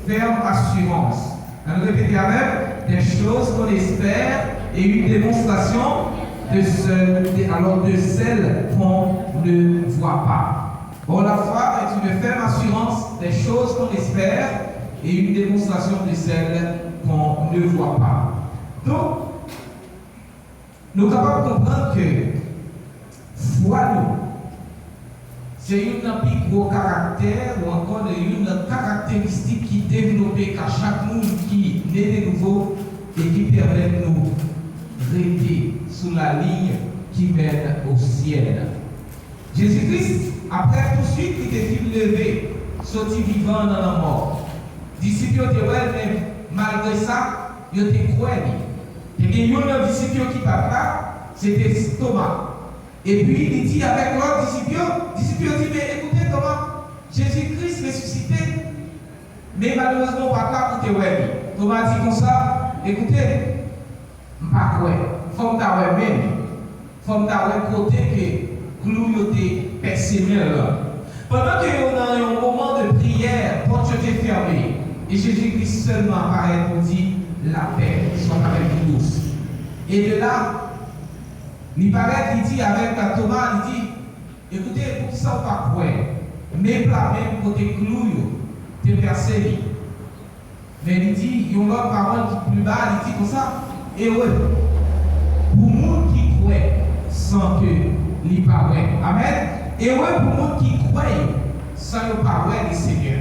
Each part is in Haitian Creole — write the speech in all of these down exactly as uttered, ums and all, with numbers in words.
Ferme assurance. Allons répéter avec, des choses qu'on espère et une démonstration de celles, de- alors de celles qu'on ne voit pas. Or, la foi est une ferme assurance des choses qu'on espère et une démonstration de celles qu'on ne voit pas. Donk, nou kapab konprann ke fwa nou se youn nan pi gwo karaktè ou ankò de youn nan karakteristik ki devlope ka chak moun ki ne de nouvo e ki pèmèt nou rete sou laliy ki mèn o syèl. Jezi Kris, apre touswit li te fin leve soti vivan nan lanmò, disip yo te wè l, men malgre sa, yo te kwè li. Te gen youn nan disip yo ki pa t la, se te Toma. Epi li di avèk lòt disip yo, disip yo di, men ekoute Toma, Jezi Kris resisite, men malerezman ou pa t la pou te wè li. Toma di konsa, ekoute, m pa kwè, fò m ta wè men li, fò m ta wè kote ke klou yo te pèse men l lan. Pandan ke yo nan yon moman de priyè, pòt yo te fèmen, e Jezi Kris sèlman aparèt pou di, lapè swa avèk vous. E de la, li parèt, li di avèk Toma, li di, ekoute, poukisa w pa kwè? Men pla men kote klou yo te pèse li. Men li di yon lòt pawòl ki pli ba, li di konsa, ere pou moun ki kwè san ke li pa wè. Amèn. Ere pou moun ki kwè yo san yo pa wè Lesenyè.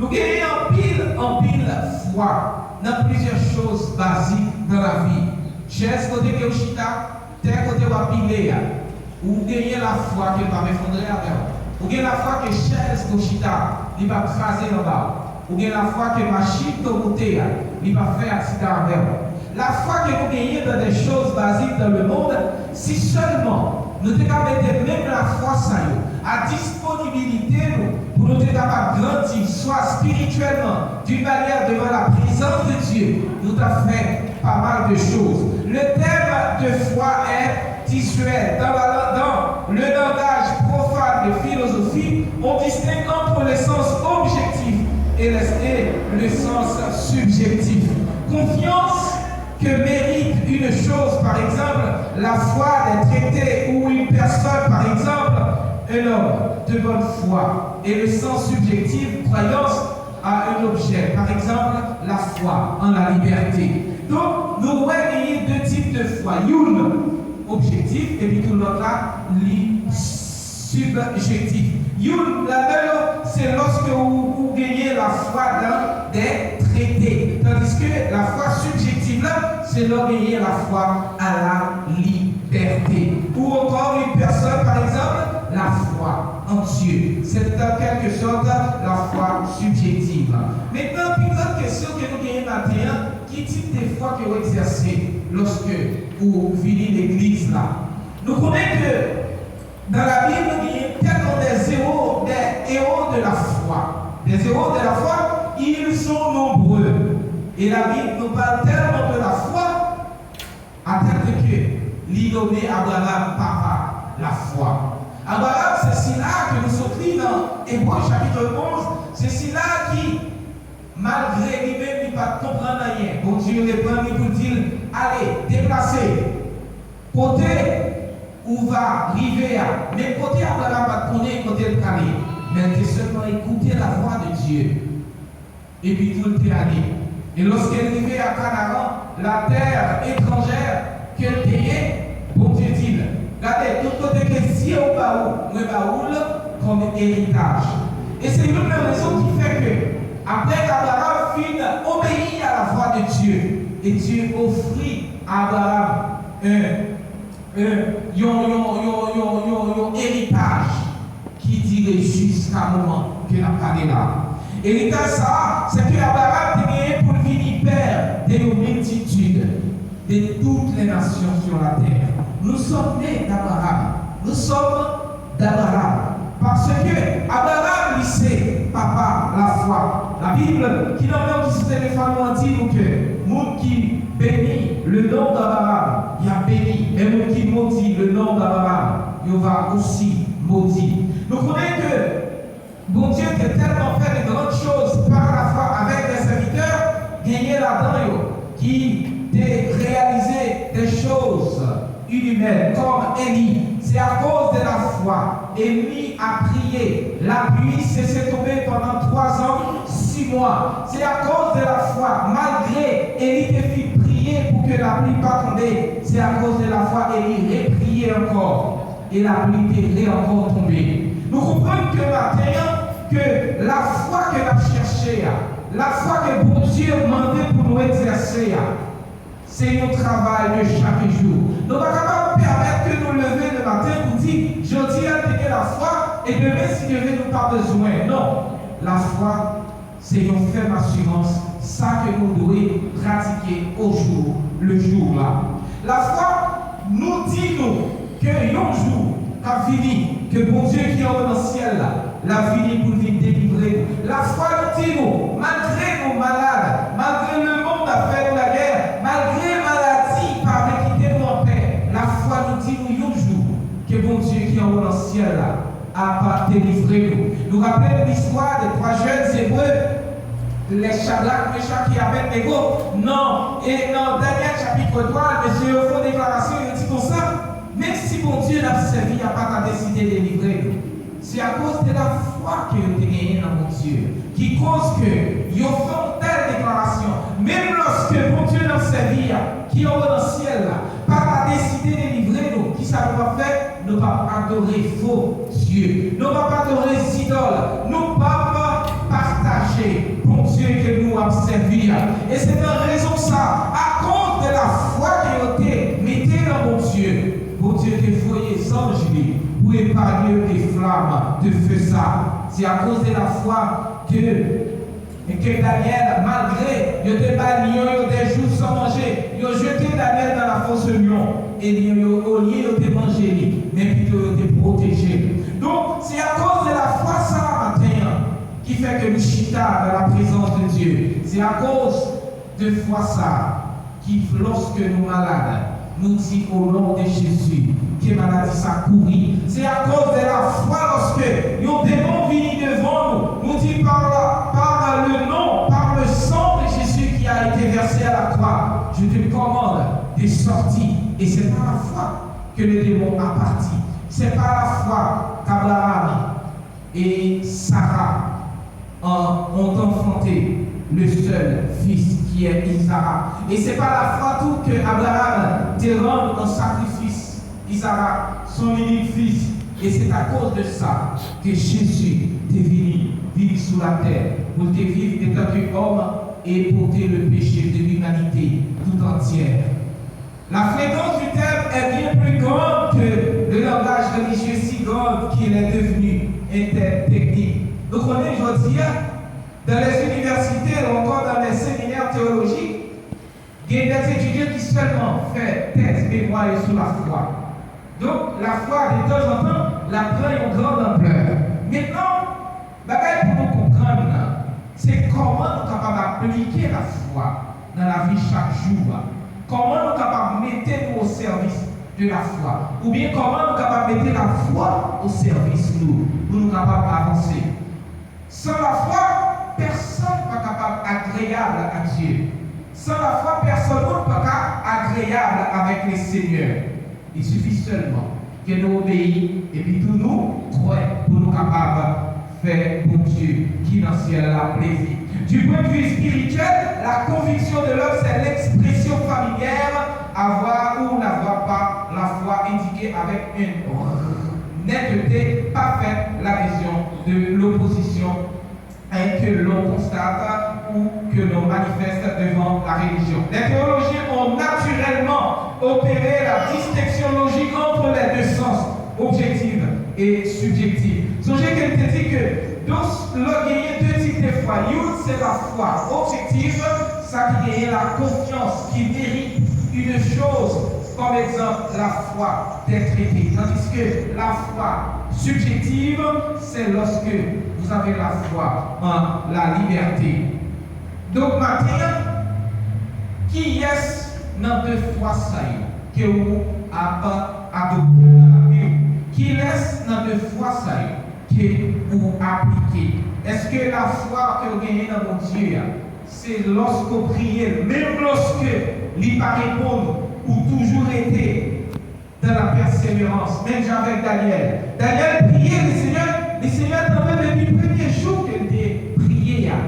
Nou genyen anpil, anpil fwa nan plizyè choz bazik dan lavi. Chèz kote ke w chita, tè kote w ap pile a, ou genyen lafwa ke l p ap efondre avè w. Ou gen lafwa ke chèz ke w chita, li p ap kraze anba w. Ou gen lafwa ke machin ke w moute a, li p ap fè aksidan avè w. Lafwa ke nou genyen dans des choses basiques dans le monde, si sèlman nou te ka mete menm lafwa sa yo a disponibilite nou pou nou te kapab grandi, swa espirityèlman, d'une manière devant la présence de Dieu, nou t ap fè pas mal de choses. Le thème de foi est usuel. Dans la- dans le langage profane de philosophie, on distingue entre le sens objectif et le, et le sens subjectif. Confiance que mérite une chose, par exemple, la foi d'être traité, ou une personne, par exemple, un homme de bonne foi. Et le sens subjectif, croyance à un objet, par exemple, la foi en la liberté. Donk, nou wè genyen de tip de fwa. Youn objektif, epi tou lòt la, li sibjektif. Youn ladan yo, se lòske ou, ou genyen lafwa dan de trete. Tandiske lafwa sibjektif la, se lè w genyen lafwa à la liberté. Ou encore une personne, par exemple, la foi en Dieu. C'est en quelque sorte la foi subjective. Mentnan, pi gran kesyon ke nou genyen maten an, ki tip de fwa ke w egzèse lòske ou vini legliz la? Nou konnen ke dans la Bible, il y a tellement des héros, des héros de la foi. Des héros de la foi, ils sont nombreux. Et la Bible nous parle tellement de la foi, à tel que li nome Abraham papa lafwa. Abraham, se sila ke nou sot li nan Ebre chapit onz, se sila ki, malgre li menm, li pa t konprann anyen, Bondye reprann li pou l di l, ale, deplase. Kote ou va rive a, men kote Abraham pa t konnen kote l prale, men l te sèlman ekoute la voix de Dieu. Epi tou l te ale. E lòske l rive a Kanaran, la terre étrangère ke l te ye, Bondye di l, gade, tout kote ke zye w ba ou, mwen ba ou l kòm eritaj. E se youn nan rezon ki fè ke, apre Abraham fin obeyi a la voix de Dieu, e Dieu ofri a Abraham un, un, yon, yon, yon, yon, yon, yon eritaj ki dire jiska moman ke n ap pale la. Eritaj sa a, se ke Abraham te genyen pou l vini pè de yon miltitid de toutes les nations sur la terre. Nous sommes nés d'Abraham. Nous sommes d'Abraham. Paske Abraham, li se papa lafwa. Labib, ki nan men w ki sou telefòn ou an, di nou ke moun ki bénit le nom d'Abraham, y ap beni. Men moun ki modi le nom d'Abraham, yo va osi modi. Nou konnen ke Bondye te tèlman fè de grann choz pa lafwa, Amen. Comme Élie, c'est à cause de la foi. Élie a prié. La pluie cessait tomber pendant trois ans, six mois. C'est à cause de la foi. Malgré Élie te fin priye pou ke lapli pa tonbe, c'est à cause de la foi Élie repriyé encore. Et la pluie te re encore tomber. Nou konprann ke maten an, ke lafwa ke n ap chèche a, lafwa ke Bondye mande pou nou egzèse a, se yon travay de chak jou. Nou pa kapab pèmèt ke nou leve le maten pou di, jodi a n te gen lafwa, e demen, si Dye vle, nou pa bezwen. Non. Lafwa, se yon fèm asirans, sa ke nou dwe pratike au jour le jour la. Lafwa, nou di nou ke yon jou k ap vini, ke Bondye ki anwo nan syèl la, l ap vini pou l vin delivre nou. Lafwa nou di nou, malgre nou malad, malgre lemonn ap fè nou lagè, malgre maladi pa vle kite nou anpè, lafwa nou di nou yon jou, ke Bondye ki anwo nan syèl la ap delivre nou. Nou raple nou listwa de twa jèn Ebre, les Shadrach, Meshach e Abednego. Non, e nan Danyèl chapit twa, mesye yo fè deklarasyon, yo di konsa, menm si Bondye n ap sèvi a pa ta deside delivre nou, se akoz de lafwa ke yo te genyen nan Bondye ki koz ke yo fè yon tèl deklarasyon. Menm lòske Bondye n ap sèvi a, ki anwo nan syèl la, pa ta deside delivre nou, kisa nou p ap fè? Nou p ap adore fo dye. Nou p ap adore zidòl. Nou p ap pataje Bondye ke nou ap sèvi a. E se nan rezon sa, akoz de lafwa ke yo te mete nan Bondye, Bondye te voye zanj li pou epanye de flam de fe sa. Se akoz de lafwa ke E ke Danyèl, malgre yo te bay lyon yo de jou san manje, yo jete Danyèl nan lafos lyon, e lyon yo, olye yo te manje li, men pito yo te pwoteje l. Donk, se akoz de lafwa sa a maten an ki fè ke nou chita nan laprezans de Dye. Se akoz de fwa sa a ki, lòske nou malad, nou di, au nom de Jésus, ke maladi sa kouri. Se akoz de lafwa, lòske yon demon vini devan nou, nou di, par la, par le nom, par le sang de Jésus qui a été versé à la croix, je te commande de sortir. E se pa lafwa ke le demon a pati. Se pa lafwa k'Abraham e Sara an, ont anfanté le seul fils qui est Isaac. E se pa lafwa tou ke Abraham te rann an sakrifis Isaac, son unique fils. E se akoz de sa ke Jezi te vini, vini sou latè, pou l te viv etanke òm e pote le peche de limanite tout antyè. La fréquence du thème est bien plus grande que le langage religieux si grande qu'il est devenu un thème technique. Nou konnen jodi a, dans les universités ou encore dans les séminaires théologiques, gen des étudiants ki sèlman fè tèz memwa yo sou lafwa. Donk, lafwa, de tanzantan, l ap pran yon gran anplè. Mentnan, bagay pou nou konprann nan, se kòman nou kapab aplike lafwa nan lavi chak jou a. Kòman nou kapab mete nou o sèvis de lafwa? Oubyen kòman nou kapab mete lafwa o sèvis nou pou nou kapab avanse? San lafwa, pèsonn pa kapab agreyab a Dye. San lafwa, pèsonn moun pa ka agreyab avèk le Senyè. Il suffit seulement ke nou obeyi epi tou nou kwè pou nou kapab fè Bondye ki nan syèl la plezi. Du point de vue spirituel, la conviction de l'homme, c'est l'expression familière, avoir ou n'avoir pas la foi, indiquée avec une netteté parfaite l'adhésion de l'opposition et que l'on constate ou que l'on manifeste devant la religion. Les théologiens ont naturellement opéré la distinction logique entre les deux sens, objectif et subjectif. Sonje ke m te di ke, donk, lè genyen de tip de fwa. Youn se lafwa objektif, sa ki genyen la konfyans ki merit une chose, comme exemple la foi d'être aidé. Tandis que la foi subjective, c'est lorsque vous avez la foi en la liberté. Donk, maten an, kiyès nan de fwa sa yo ke ou ap adopte nan lavi w? Kilès nan de fwa sa yo ke ou aplike? Èske lafwa ke w genyen nan Bondye a, se lòske w priye l, menm lòske li pa reponn, ou toujou rete dans la persévérance, menm jan avèk Danyèl. Danyèl priye Lesenyè, Lesenyè tande depi premye jou ke l te priye a.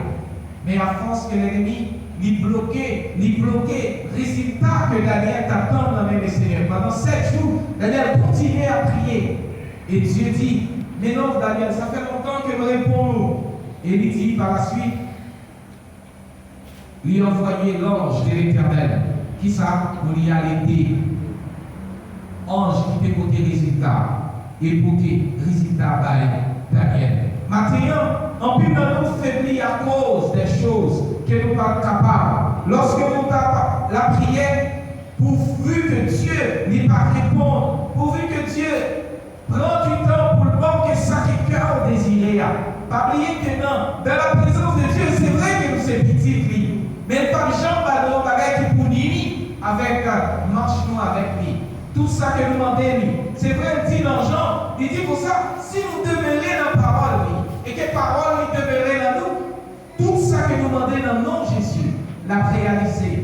Men afòs ke lènmi li bloke, li bloke rezilta ke Danyèl t ap tann nan men Lesenyè. Pandan sèt jou, Danyèl kontinye ap priye. E Dye di, men non, Danyèl, sa fè lontan ke m reponn ou. E li di pa la swit, li anvoye lanj de Letènèl. Kisa? Pou li ale de anj ki te pote rezilta e pote rezilta bay Danyèl. Maten an, anpil nan nou febli akoz de choz ke nou pa t kapab. Lòske nou t ap lapriyè, pourvu ke Dye li pa reponn, pourvu ke Dye pran du tan pou l ba w ke sa ke kè w dezire a. Pa bliye ke nan, dans la présence de Dieu, se vre ke nou se pitit li, men l p ap janm ba nou yon bagay ki pou nui avèk mach nou avèk li. Tout sa ke nou mande li, se vre l di nan Jan, li di konsa, si nou demere nan pawòl li, e ke pawòl li demere nan nou, tout sa ke nou mande nan non Jezi, l ap reyalize.